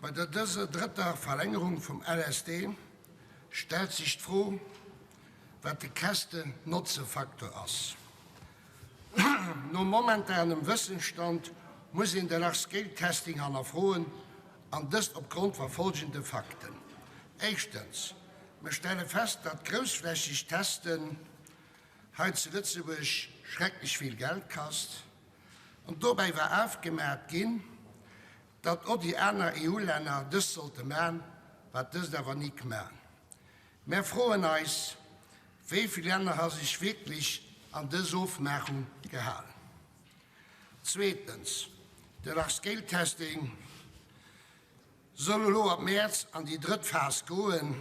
Bei der dëser drëtter Verlängerung vum LSD stellt sech d'Fro, wat de Käschten-Notze-Faktor ass. No momentanem Wëssensstand muss een de Large-Scale-Testing hannerfroen, an dëst opgrond va folgende Fakten. Éischtens, mer stelle fest, datt groussflächeg Testen hei zu Lëtzebuerg schrecklech vill Geld kasst, an dobäi war afgemaat ginn, datt och déi aner EU-Länner dëst sollte man, wat dëst awer nik man. Mär froen eis, wéi vill Länner ha sech wierklech an dës Ofmaachung gehalen? Zweetens, de Large-Scale Testing soll elo ab Mäerz an déi drëtt Phas goen.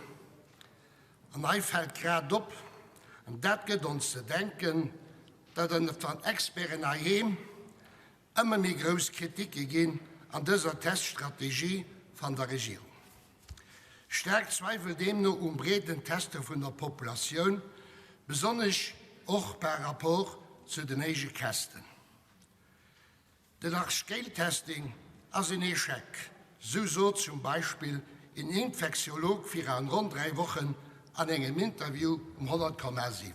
An hei fält grad op, an dat gëtt ons ze denken, datt et van Experten heiheem ëmmer méi grouss Kritike ginn an dëser Teststrategie van der Regierung. Staark Zweiwel deemno um breeden Teste vun der Populatioun, besonnesch och par rapport zu den héije Kästen. De Large-Scale Testing ass en Echec, sou sot zum Beispill en Infektiolog viraan ronn 3 Wochen an engem Interview um 100,7.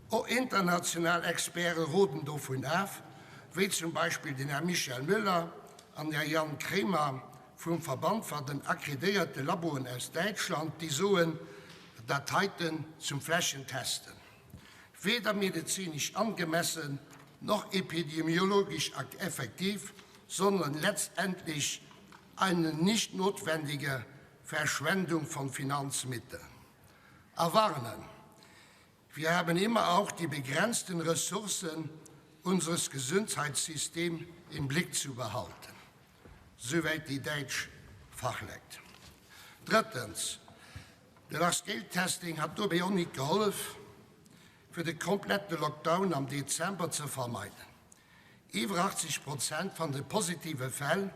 Och international Experte roden dovun af, wéi zum Beispill den Här Michel Müller an Här Jan Kremer vum Verband van den akkredéierte Laboen aus Däitschland, déi soen, dat heiten zum Flächentesten weder medezinesch angemessen noch epidemiologisch effektiv, sondern letztendlich eine nicht notwendige Verschwendung von Finanzmitteln. A warnen, Wir haben immer auch die begrenzten Ressourcen unseres Gesundheitssystems im Blick zu behalten. Souwäit déi däitsch Fachleit. Drëttens, de Large-Scale-Testing hat dobäi och nit gehollef, fir de komplette Lockdown am Dezember ze vermeiden. Iwwer 80 Prozent van de positive Fäll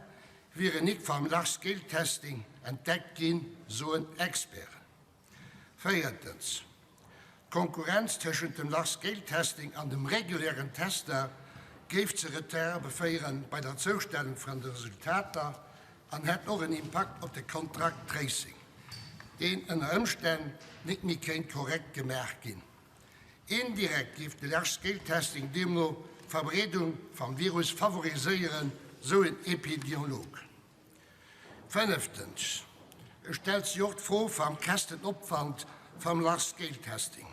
wieren nik vam Large-Scale-Testing entdeckt ginn, soen Experten. Véiertens, d'Konkurrenz tëschent dem Large-Scale-Testing an dem regulären Tester géif zu Retarde féiere bei der Zoustellung vun de Resultater an hätt och en Impakt op de Contract Tracing, deen ënner Ëmstänn net méi kéint korrekt gemaach ginn. Indirekt géif de Large-Scale-Testing deemno d'Verbreedung vam Virus favoriséieren, sou en Epidemiolog. Fënneftens, et stellt sech och d'Fro vam Kästenopwand vam Large-Scale-Testing.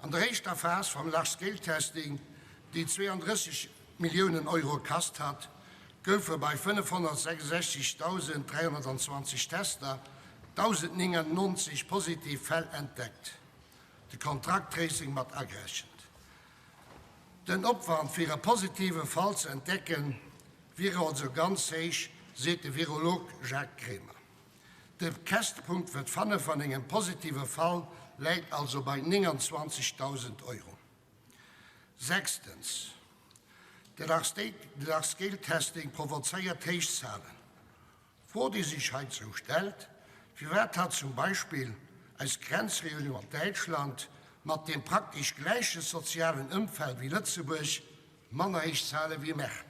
An der éischter Phas vam Large-Scale-Testing, déi 32 Milliounen Euro kasst hat, goufe bei 566.320 Tester 1.099 positiv Fäll entdeckt, de Contract-Tracing mat agerechent. Den Opwand fir e positive Fall ze entdecken, wier also ganz héich, seet de Virolog Jacques Kremer. De Käschtepunkt fir d'Fanne van engem positive Fall läit also bei 29.000 Euro. Sechstens, de Large-Scale-Testing provozéiert héich Zalen. D'Fro, déi sech heizou stellt, Firwat hat zum Beispill eis Grenzregioun mat Däitschland, mat deem praktesch gläiche sozialen Ëmfeld wéi Lëtzebuerg, manner héich Zale wéi mer?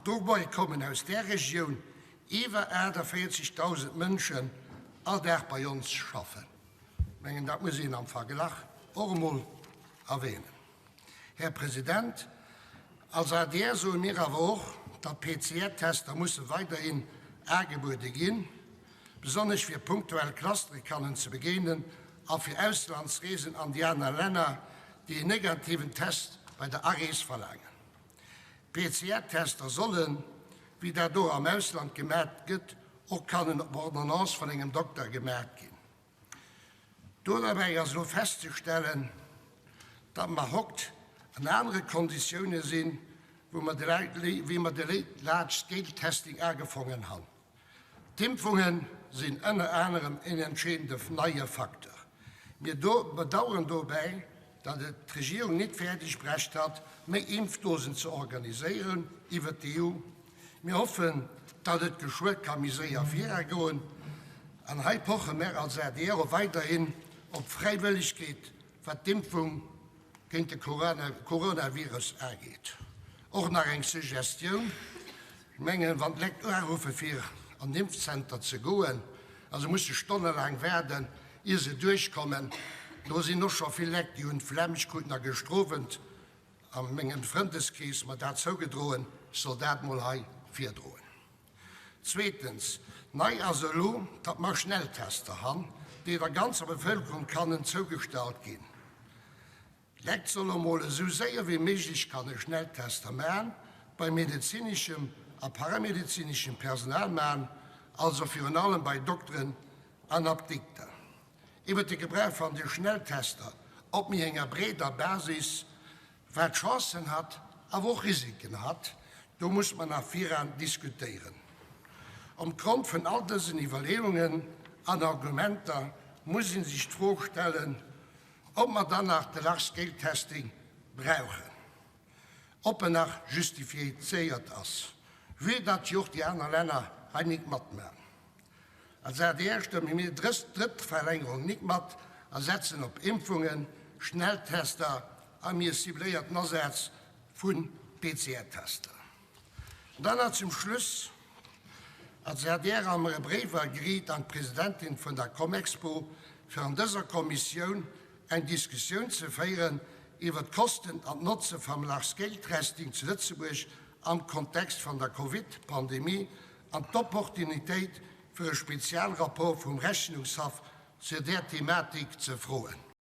Dobäi kommen aus där Regioun iwwer 48.000 Mënschen all Dag bei ons schaffen. Ech mengen, dat muss een am Verglach och emol erwähnen. Här President, als adr soe mir awer och, datt PCR-Tester musse weiderhin agebuede ginn, besonnesch fir punktuell Clustere kannen ze begéinen a fir Auslandsreesen an déi aner Länner, déi en negativen Test bei der Arees verlaangen. PCR-Tester sollen, wéi dat och am Ausland gemat gëtt, och kannen op Ordonnance vun engem Dokter gemat ginn. Do derbäi ass elo festzestellen, datt mer hokt an anere Konditioune sinn, wou mer de wéi mer de Large-Scale-Testing agefongen han. D'Impfunge sinn ënner anerem een entscheedende neie Facteur. Mir bedauern dobäi, datt et d'Regierung nit fäerdeg brecht hat, méi Impfdosen ze organiséieren iwwert d'EU. Mir hoffen, datt et geschwë ka méi séier viragoen. An hei poche mär als adr och weiderhin op Fräiwëllegkeet, wat d'Impfung géint de Coronavirus ageet. Och nach eng Suggestioun, Ech mengen, wann d'Lekt uaruffe fir. an den Impfzenter ze goen a se musse stonnelaang waarden, ier se duerchkommen. Do sinn och scho vill Lekt, déi hunn d'Flemm, ech krut nach gëscht Owend a mengem Frëndeskrees mer dat zougedroen, ech soll dat mol hei virdroen. Zweetens, nei ass elo, datt mer Schnelltester han, déi der ganzer Bevëlkerung kannen zougestallt ginn. D'Lekt solle mol esou séier wéi méiglech kanne Schnelltester man, bei medezineschem a paramedezineschem Personal man, also virun allem bei Dokteren an Apdikter. Iwwert de Gebrauch van de Schnelltester op méi enger breeder Basis, wat Chancen hat, awer och Risiken hat, do muss mer nach viran diskutéieren. Opgrond vun all dësen Iwwerleeungen an Argumenter muss ee sech d'Fro stellen, ob mer dann nach de Large-Scale-Testing brauchen, ob en nach justifiéiert ass, vue datt jo och déi aner Länner hei nik matman. Als adr stëmme mir dës drëtt Verlängerung nik mat a setzen op Impfungen, Schnelltester a méi e cibléierten Asaz vu PCR-Tester. An dann nach zum Schluss, Als adr ha mer e Bréif ergriit an d'Presidentin vun der Comexpo, fir an dëser Kommissioun eng Diskussioun ze féieren iwwert d'Kosten an d'Notze vam Large-Scale-Testing zu Lëtzebuerg am Kontext van der Covid-Pandemie an d'Opportunitéit fir e Spezialrapport vum Rechnungshaff zu där Thematik ze froen.